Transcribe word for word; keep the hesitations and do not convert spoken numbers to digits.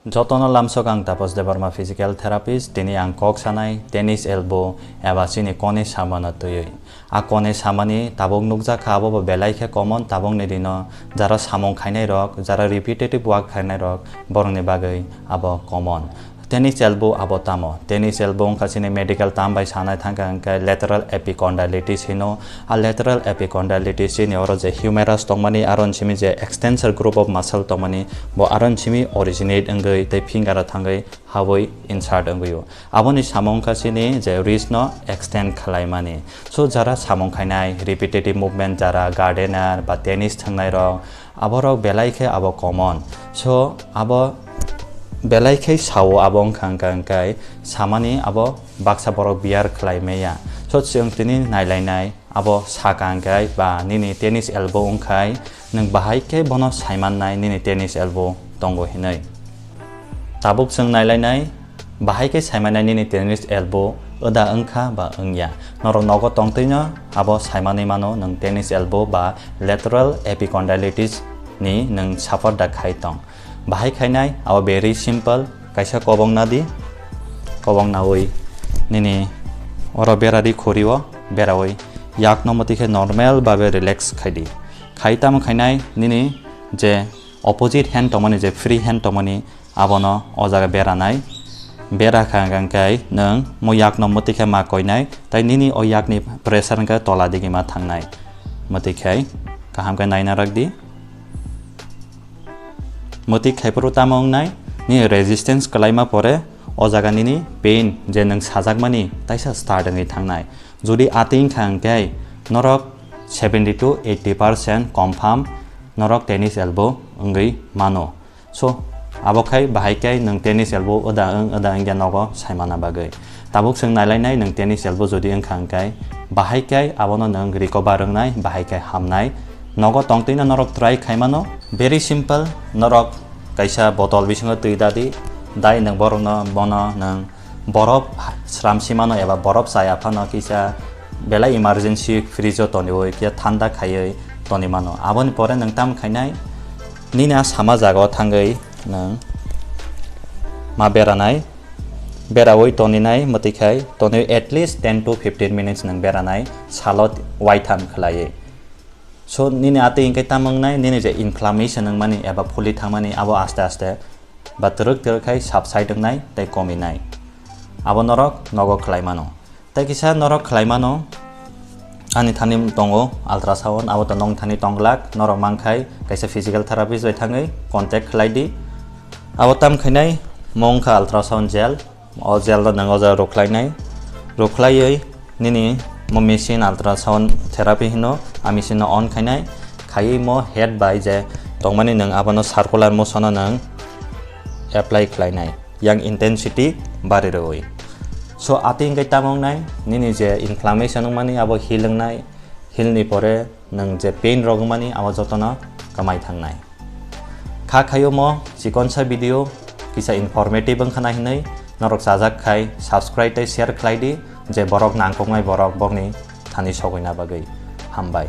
Jotono lamsok ang Tapas Debbarma, physical therapist. Tini ang kok sanai tennis elbow eba chini kone samano twiwi. A kone samani tabuk nukjakha, abo bo belai khe common tabukni dino. Jara samung khainai rok, jara repetitive work khainai rok, borokni bagwi abo common. Tennis elbow abo tamo? Tennis elbow wngkha chini medical term bai sanai thangkha hwnkhe lateral epicondylitis hino. A lateral epicondylitis chini oro je humerus tongmani, aro simi je extensor group of muscle tongmani, bo aro simi originate wngwi tei finger o thangwi habwi insert wngwi o. Aboni samung wngkha chini je wrist no extend khlaimani. So jara samung khainai, repetitive movement, jara gardener ba tennis thwngnai rok, aborok belai khe abo common. So abo belai khe sao, abo wngkha hwnkha hwnkhe samani abo baksa borok bear khlai maya. So chwng tini nailainai, abo saka hwnkhe ba nini tennis elbow wngkhai nwng bahai khe bono saimannai nini tennis elbow tongo hinwi. Tabuk chwng nailainai, bahai khe saimanai nini tennis elbow wda wngkha ba wngya. Norok nogo tongtwino abo saimanwi mano nwng tennis elbow ba lateral epicondylitis ni nwng suffer da khai tong. Bahai khainai abo very simple, kaisa kobong nadi, kobong nawi nini oro beradi khuri o berawi yakno mwtwi khe normal babe relax khaidi. Khai tamo khainai nini je opposite hand tongmani, je free hand tongmani, abono o jaga beranai. Bera kha hwnkhe nwng mo yakno mwtwi khe ma koinai, tai nini o yakni pressure hwnkhe tola digi ma thangnai. Mwtwi khe kaham khe naina rakdi. Mwtwi khaiphuru tamo wngnai, nini resistance kwlaima pore o jaga nini pain je nwng sajakmani taisa start wngwi thangnai. Jodi atwi wngkha hwnkhe norok seventy to eighty percent confirm norok tennis elbow wngwi mano. So abo khai bahai khe nwng tennis elbow wda wng, wda wngya nogo saimana bagwi. Tabuk chwng nailainai nwng tennis elbow jodi wngkha hwnkhe bahai khe abono nwng recover wngnai, bahai khe hamnai. Nogo tongtwino norok try khaimano. Very simple, norok kaisa botol bisingo twi dadi, dai nwng borokno bono nwng borop sramsi mano eba borop chaya phano kisa belai emergency fridge o toniwi khe thanda khaiwi toni mano. Aboni pore nwng tamo khainai, nini a sama jaga o thangwi nwng ma beranai, berawi toninai mwtwi khai toniwi at least ten to fifteen minutes nwng beranai salo waitham khlaiwi. So nini atwi hwnkhe tamo wngnai, nini je inflammation wngmani eba phuli thangmani abo aste aste ba twrwk twrwk khai subside wngnai tei kominai. Abo norok nogo khlai mano. Tei kisa norok khlai mano, ani thani tongo ultrasound, abo to nong thani tong glak, norok mankhai kaisa physical therapist bai thangwi contact khlai di. Abo tam khainai mo wngkha ultrasound gel. O gel no nwng o jaga rwkhlainai. Rwkhlaiwi nini mo machine ultrasound therapy hino, a machine no on khainai. Khaiwi mo head bai je tongmani nwng abono circular motion o nwng apply khlainai, yang intensity bari rwui. So atwi hwnkhe tamo wngnai, nini je inflammation wngmani abo heal wngnai, heal ni pore nwng je pain rok wngmani abo jotono kwmai thangnai. Kha khaio mo chikonsa video kisa informative wngkhana hinwi norok chajak khai subscribe tei share khlai di, je borok nangkuknai borok bokni thani sogwina bagwi. Hambai.